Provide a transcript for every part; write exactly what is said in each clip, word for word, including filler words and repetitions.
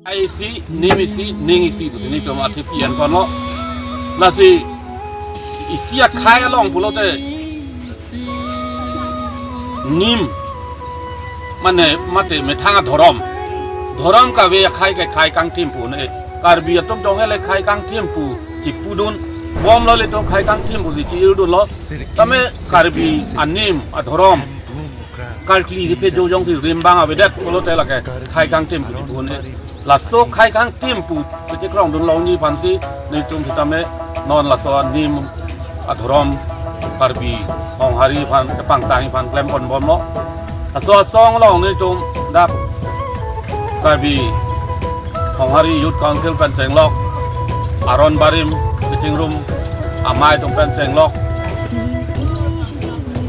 Akhai isi, nim isi, ning isi pusi nelitum athepi enponlo. Lasi isi akhai along pulote nim mane mate methang adhorom. Dhorom kave akhai ke khei kangthim pu ne. Karbi atum tong ele khei kangthim pu kipudun bomlo, ilitum khei kangthim pu si ki-irdunlo. Tame Karbi anim adhorom karkli kephe jo jongsi rimbang avedet pulote lake khei kangthim pu kipudun ne. Laso khei kangthim pu kechekrongdun longji aphansi nelitum sitame non laso anim adhorom Karbi Honghari aphan, kepangtang aphan klemponbomlo. Laso asong along nelitum dak Karbi Honghari Youth Council pen chenglok, Aron Barim kachingrum amei atum pen chenglok,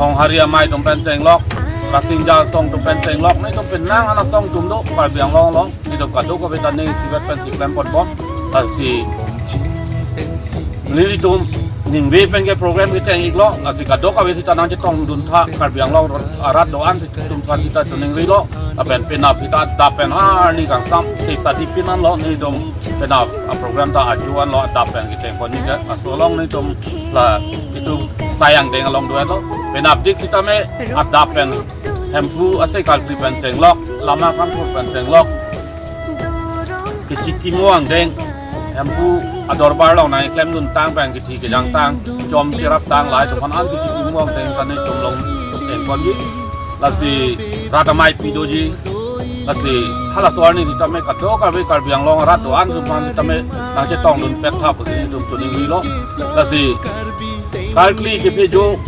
Honghari amei atum pen chenglok, Rasinja asong atum pen chenglok, nelitum penang an asong atum do Karbi Anglong along. Nelitum kadokave ta ning isivet pensi klemponbom. Lasi nelitum ningve pen ke program keteng iklo. Lasi kadokave sita nangchetongdun tha, Karbi Anglong arat do-an atum aphan sita choningrilo. Lapen penap sita adap pen arni kangsam sisa di pinanlo, nelitum penap aprogram ta ajo anlo, adap pen ketengpon nike. Laso along nelitum la itum Sai Angdeng along do-etlo. Penapdik sitame adap pen Hemphu asai karkli pen chenglok, lama kangthur pen chenglok, kechikimo angdeng, Hemphu adorbar along nangklemdun tang pen kethi kejang tang, chom cherap tang, lahai atum aphan an kechikimo angdeng ta nelitum along tengponji. Lasi rat amei pi doji. Lasi halaso arni sitame kadokave Karbi Anglong arat do-an atum aphan sitame nangchetongdun pet tha pusi nelitum choningrilo. Lasi karkli kephe jo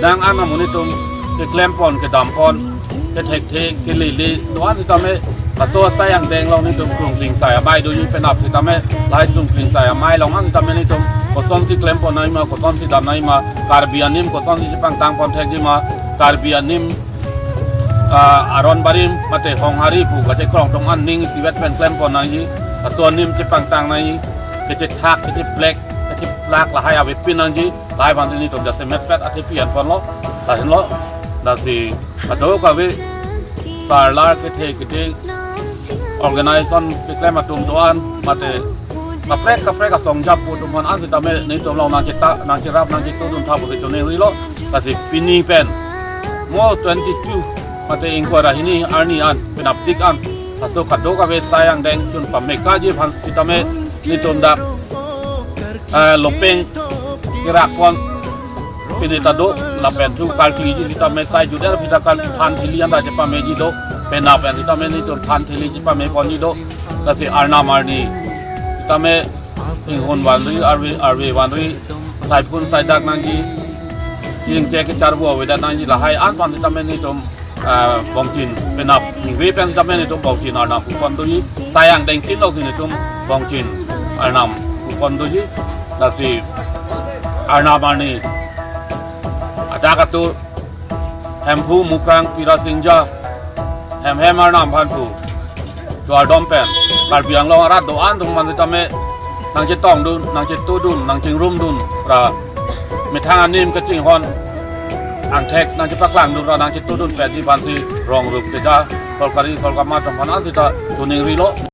nang an amonit atum keklempon, kedampon, kethekthe, kelele do-an sitame laso Sai Angdeng along nelitum Krungklingsai amei doji. Penap sitame lahai Krungklingsai amei along an sitame nelitum kosonsi klempon nangjima, kosonsi dam nangjima, Karbi anim kosonsi chepangtangpon thekjima, Karbi anim, ah, Aron Barim mate Honghari pu kachekrong atum an ning isivet pen klempon nangji, laso anim chepangtang nangji, kechethak, kecheplek, kecheplak lahai avepin nangji. Lahai aphansi nelitum jasemet pet athepi enponlo, lahenlo. Lasi kadokave parlar kethe kethe organization keklem atum do-an mate kaprek kaprek asong japo atum aphan an sitame nelitum along nangcheta, nangcherap, nangchetudun tha pusi choningrilo. Lasi pini pen mo twenty-two mate ingkoi ra hini arni an, penapdik an, laso kadokave Sai Angdeng chun pamekaji aphan sitame nelitum dak, eh, lopeng kerakpon pini ta do, lapen thu karkliji sitame sai jut-er aphi ta kal than theli anta chepameji do, penap pen sitame nelitum than theli chepameponji do. Lasi arnam arni sitame inghun vanri, arve, arve vanri, saiphun saidak nangji, ingte kecharvo avedet nangji, lahai an aphan sitame nelitum, ah, bongchin penap ningve pen sitame nelitum bongchin arnam pupon doji, Sai Angdeng tin alongsi nelitum bongchin arnam pupon doji. Lasi arnam arni adak atur Hemphu, Mukrang, Pirasinja, hem hem arnam aphan pu kardom pen Karbi Anglong arat do-an atum aphan sitame nangchetongdun, nangchetudun, nangchingrumdun ra methang anim kachinghon angthek nangchepaklangdun ra nangchetudun petji aphansi rong rup keja, sorkari sorkar atum aphan an sita choningrilo.